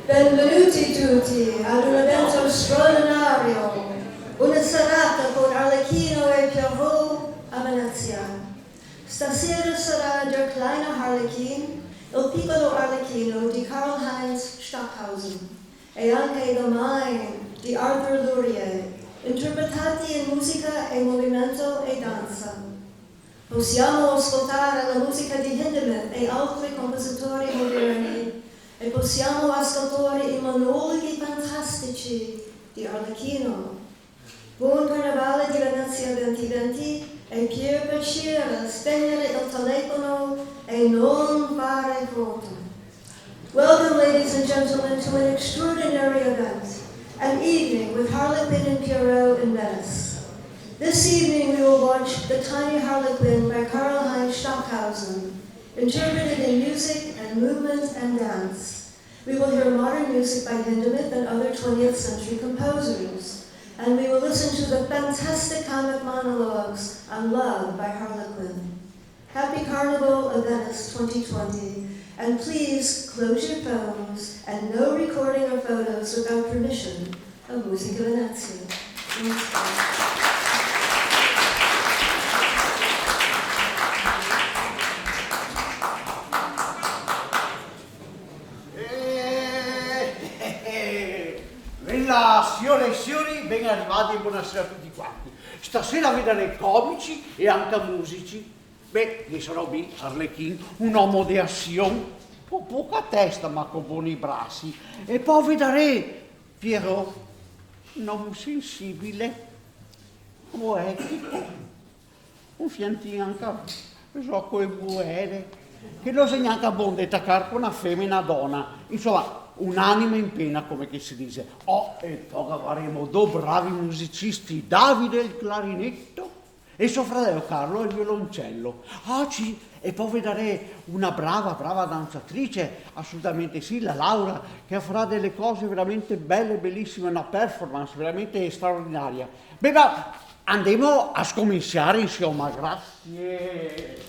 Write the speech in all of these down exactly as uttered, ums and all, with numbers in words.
Benvenuti tuti ad un evento straordinario, una serata con Arlecchino e Pierrot a Venezia. Stasera sarà Der kleine Harlekin, il piccolo Arlecchino di Karl Heinz Stockhausen, e anche The Mime di Arthur Lurie, interpretati in musica e movimento e danza. Possiamo ascoltare la musica di Hindemith e altri compositori moderni, e possiamo ascoltare i monologhi fantastici di Arlecchino. Buon Carnevale di Venezia venti venti, e per piacere spegnere il telefono e non fare foto. Welcome, ladies and gentlemen, to an extraordinary event, an evening with Harlequin and Pierrot in Venice. This evening we will watch The Tiny Harlequin by Karl Heinz Stockhausen, interpreted in music and movement and dance. We will hear modern music by Hindemith and other twentieth century composers, and we will listen to the fantastic comic monologues on love by Harlequin. Happy Carnival of Venice twenty twenty, and please close your phones and no recording or photos without permission of Musica Venezia. Namaskar. Eh, eh, eh, bela, siore e siori, ben arivati e bonasera a tuti quanti. Stasera vedarè comici e anca musici. Beh, mi sarò mi, Arlechin, un omo de asion, co poca testa ma co boni brasi. E po vedarè Pierrot, un omo sensibile, poetico. Un fiantin anca, so, co e buere, che no xe gnanca bon de tacar co na femena dona, insoma, un'anima in pena, come che se dixe. Oh, e po gavaremo do bravi musicisti, Davide al clarineto e so fradeo Carlo al violoncello. Ah, sì, e po vedarè una brava, brava danzatrice, asolutamente sì, la Laura, che farà dele cose veramente bele, belisime, una performance veramente straordinaria. Beh, ma andemo a scominsiare, insoma, grasie.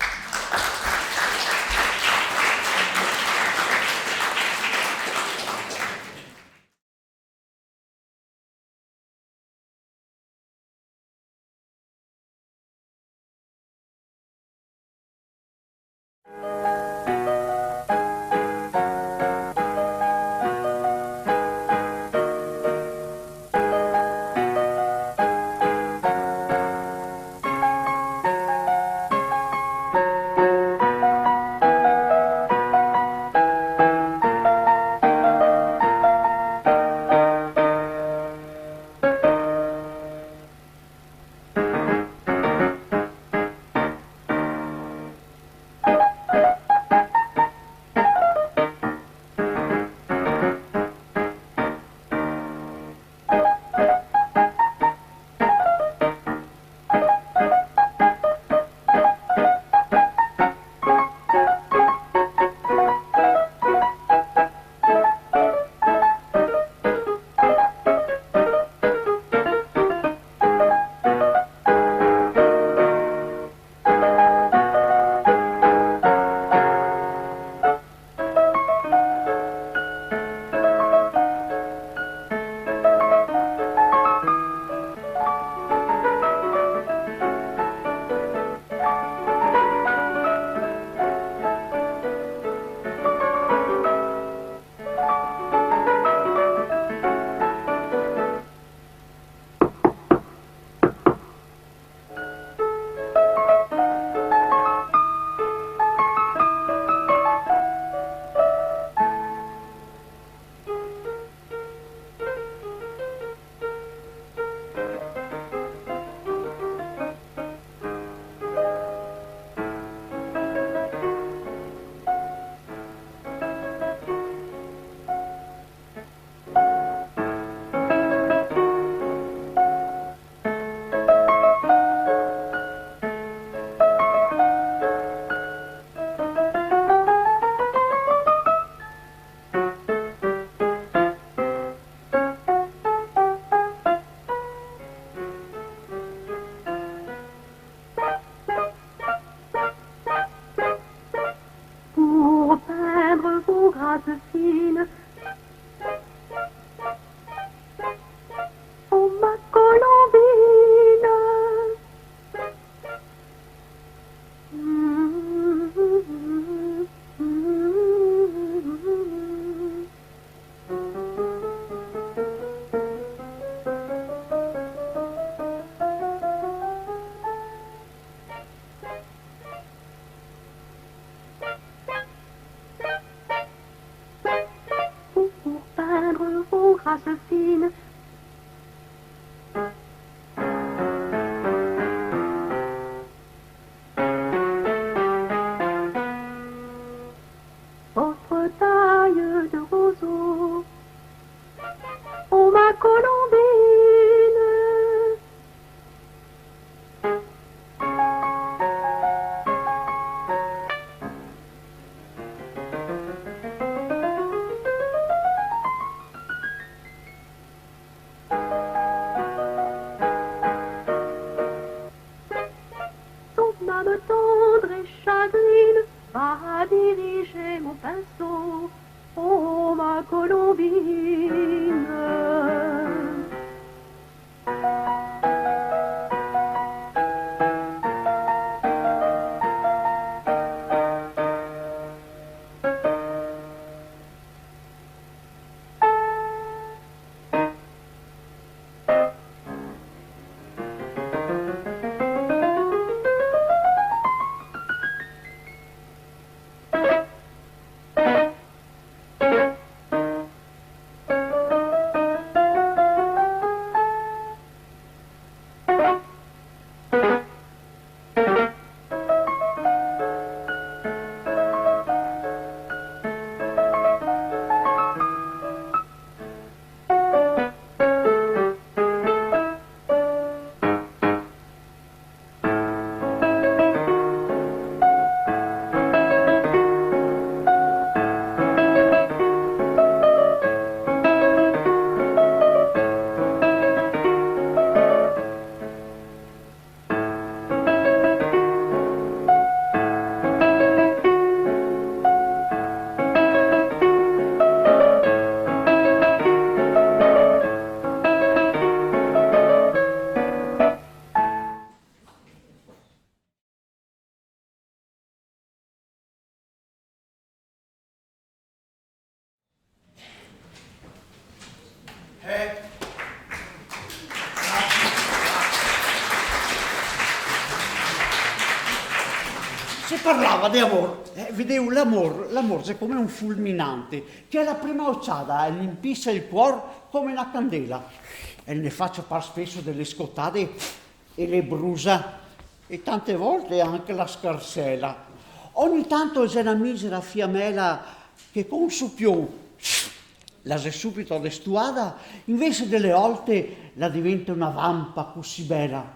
Pour peindre vos grâces fines, Assassine. Votre taille de roseau, ô ma colombine. Son âme tendre et chagrine va diriger mon pinceau, ô ma colombine. Se parlava de amor, eh, vedeu, l'amor, l'amor xe come un fulminante, che a la prima ociada el inpisa el cuor come na candela, e el ne fa ciopar speso de le scotade e le brusa, e tante volte anca la scarsela. Ogni tanto xe na misera fiamela che co un supion la xe subito destuada, invese de le olte la diventa na vampa cusì bela,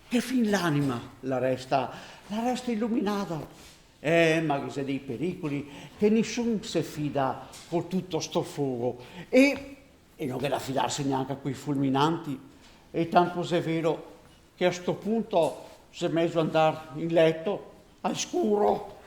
che fin l'anima la resta, la resta iluminada. Eh, ma ghe xe dei pericoli, che nisun se fida co tuto sto fogo. E E no ghe da fidarse gnanca coi fulminanti, e tanto xe vero che a sto punto xe mejo andar in leto al scuro.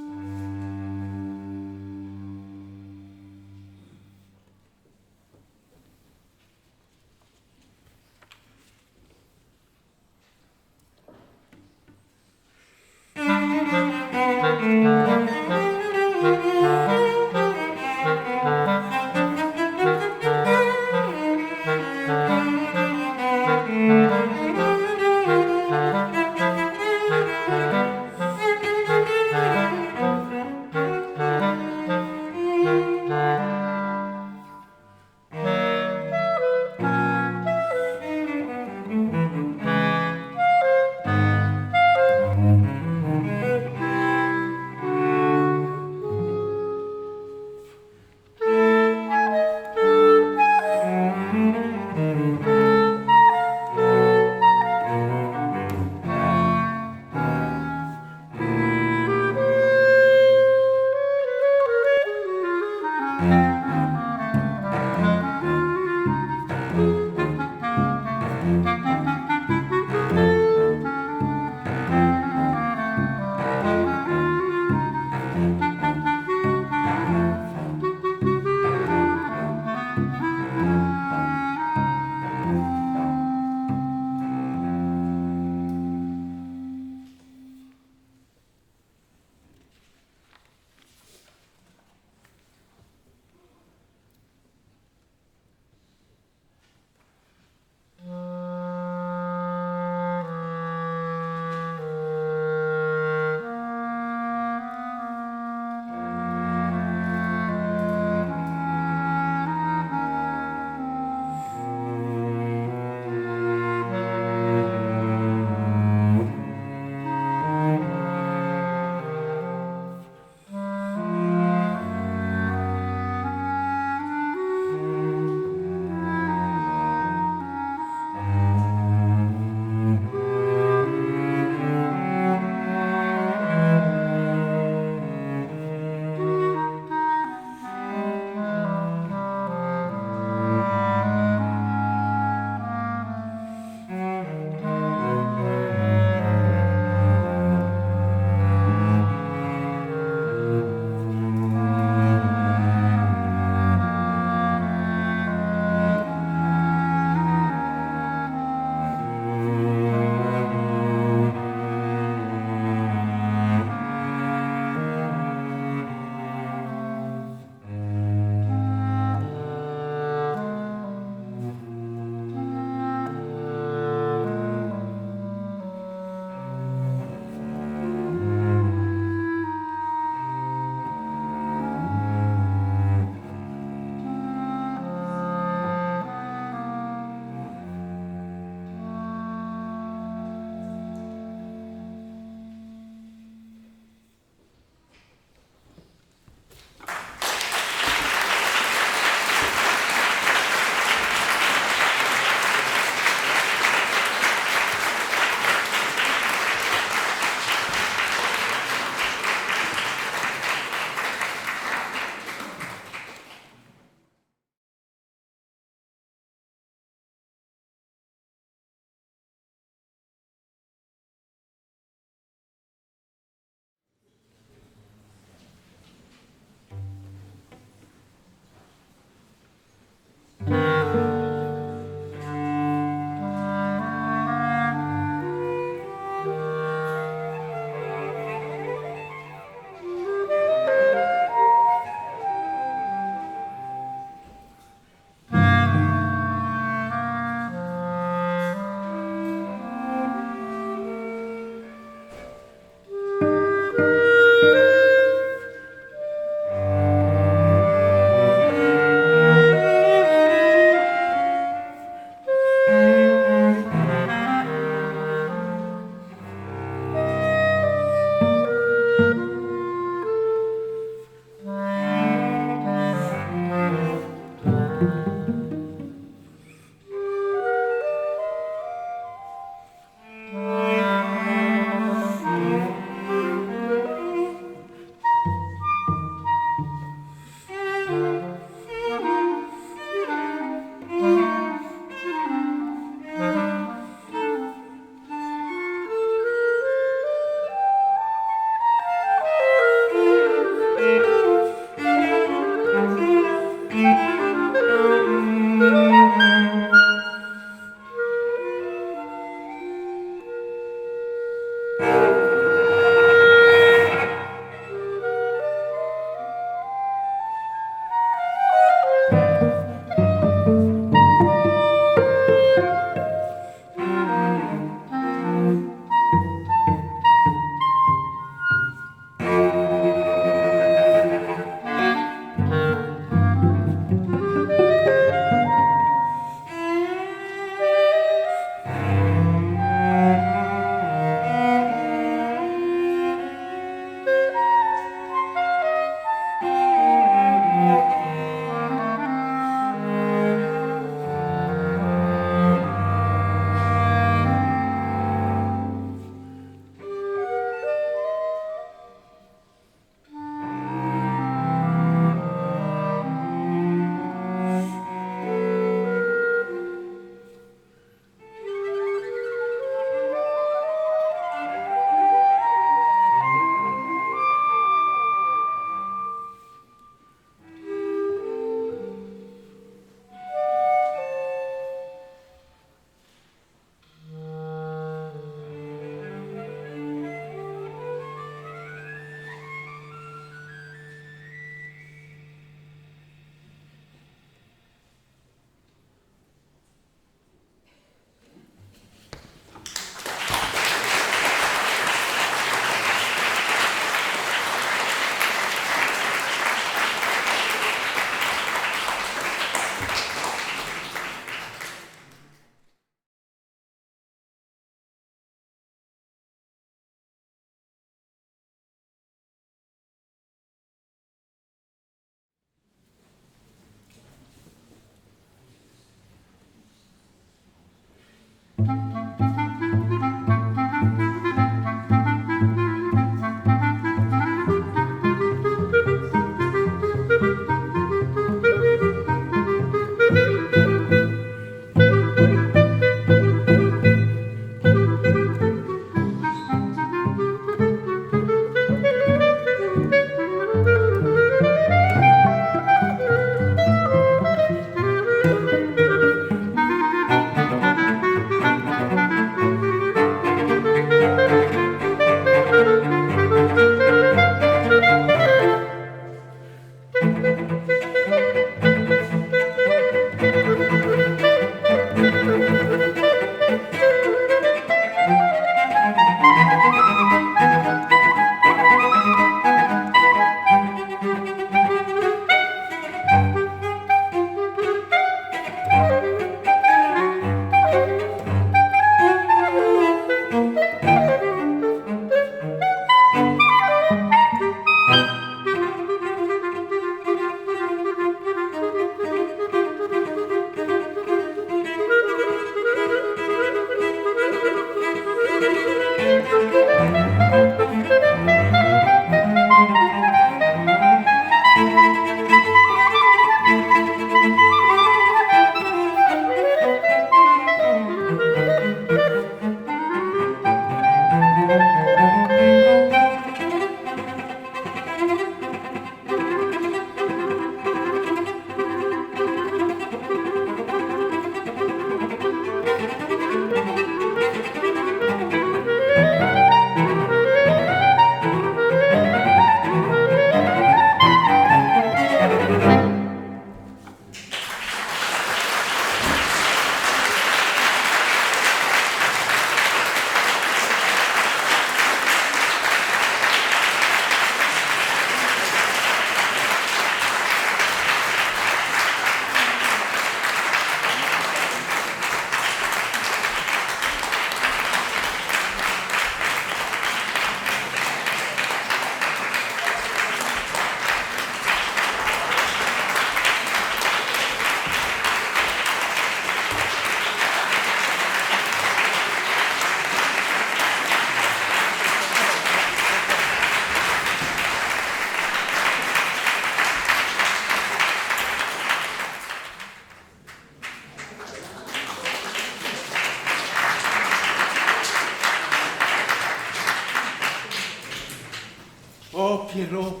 Pierrot,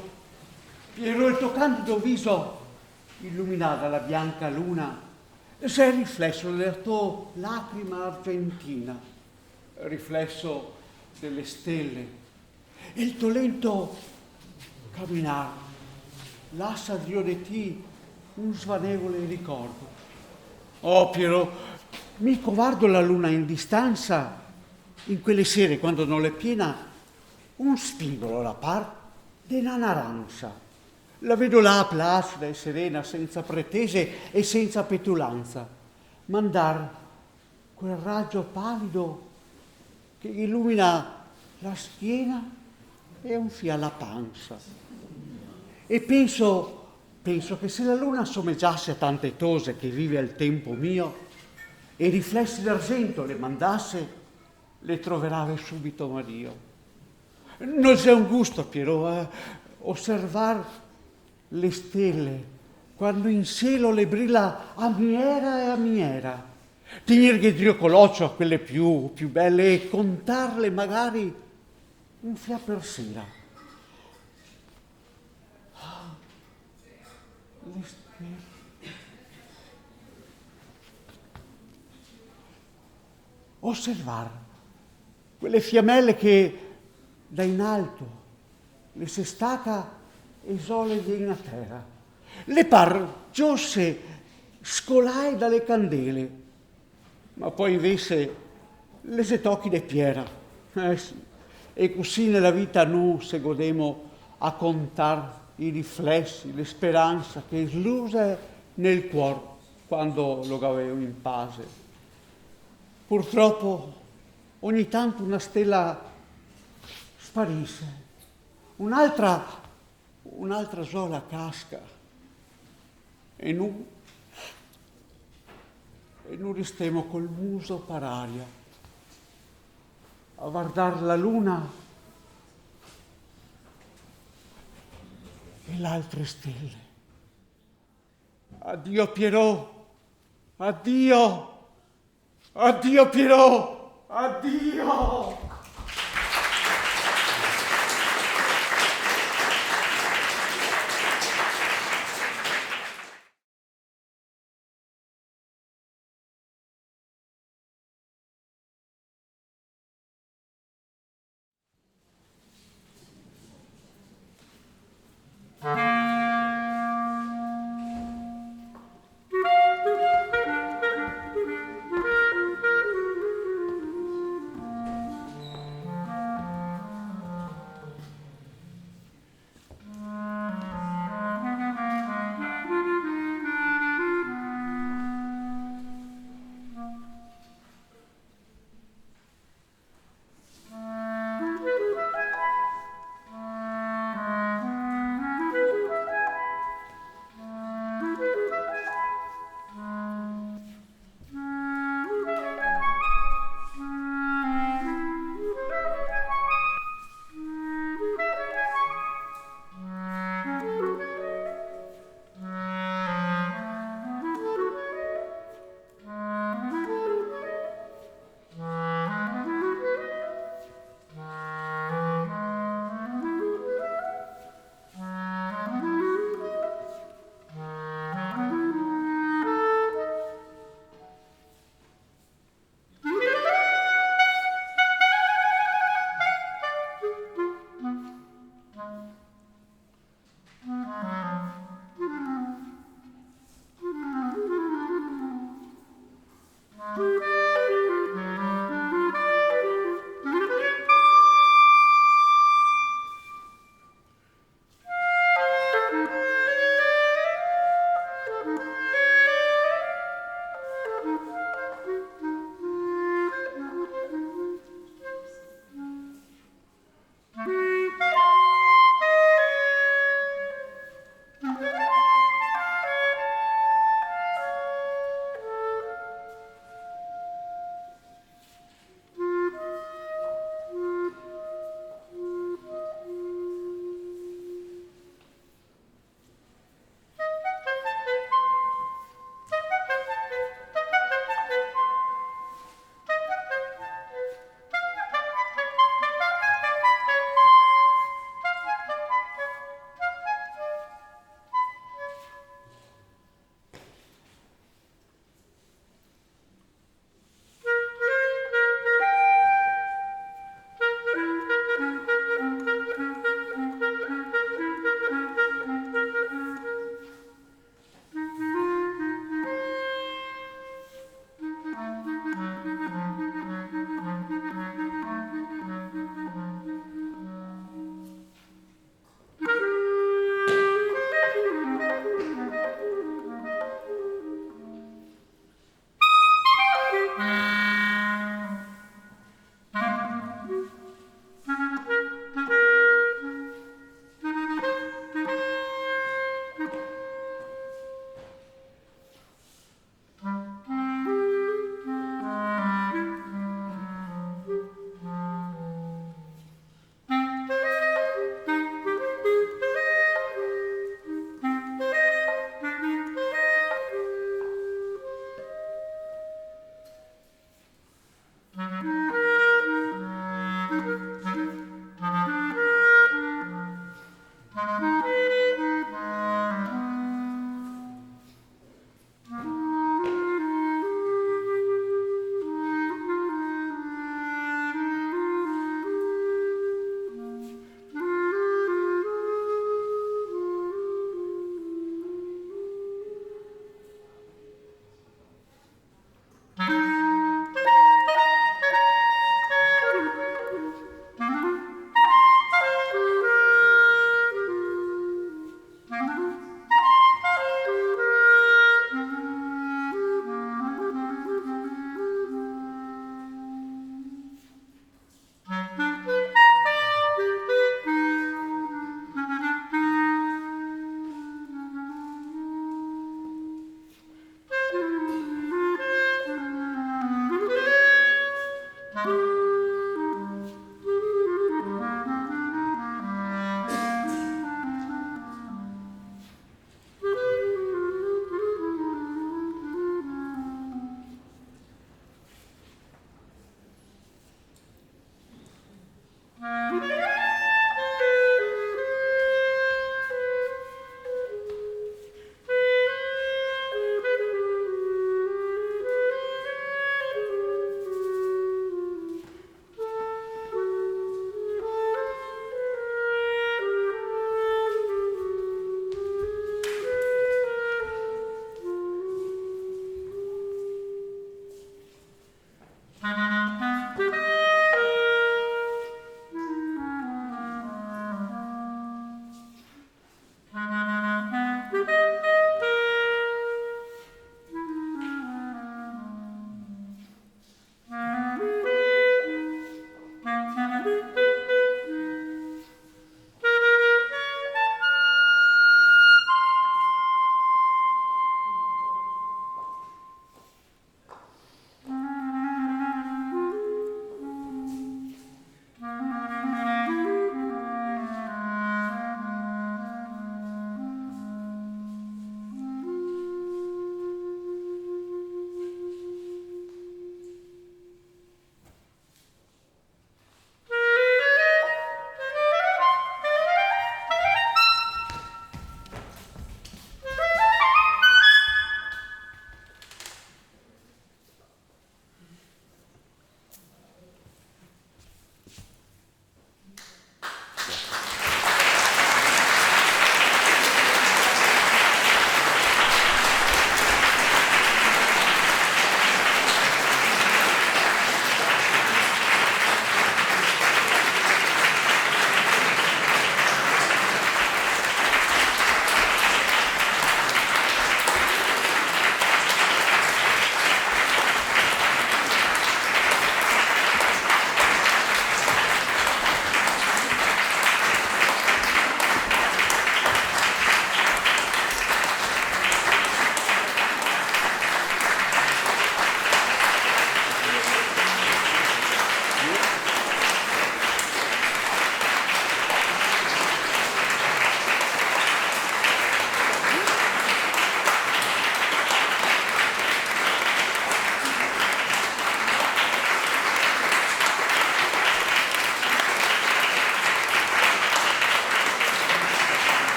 Pierrot, el to candido viso, iluminà da la bianca luna, xe el rifleso de la to lacrima argentina, rifleso de le stele, e el to lento caminar lasa drio de ti un svanevole ricordo. Oh, Pierrot, mi co vardo la luna in distansa, in quele sere, quando no l'è piena, un spigolo la par de na naransa. La vedo là, placida e serena, senza pretese e senza petulanza, mandar quel rajo palido che ilumina la schiena e un fià la pansa. E penso, penso che se la luna somegiase a tante tose che vive al tempo mio, e riflesi d'argento le mandase, le troverave subito Mario. No xe un gusto, Pierrot, eh, oservar le stele quando in cielo le brila a miera e a miera. Tegnirghe drio co l'ocio a quele più, più bele e contarle magari un fià per sera. Ah, le stele. Oservar quele fiamele che da in alto le se staca e zo le vien a tera. Le par giose scolae da le candele, ma po invese le xe tochi de piera. Eh sì. E cusì ne la vita nu se godemo a contar i riflesi, le speransa che sluse nel cuor quando lo gaveo in pase. Purtropo, ogni tanto na stela sparise, un'altra, un'altra sola casca, e nu, e nu restemo col muso par aria a vardar la luna e l'altre stele. Adio, Pierrot! Adio! Adio, Pierrot! Adio!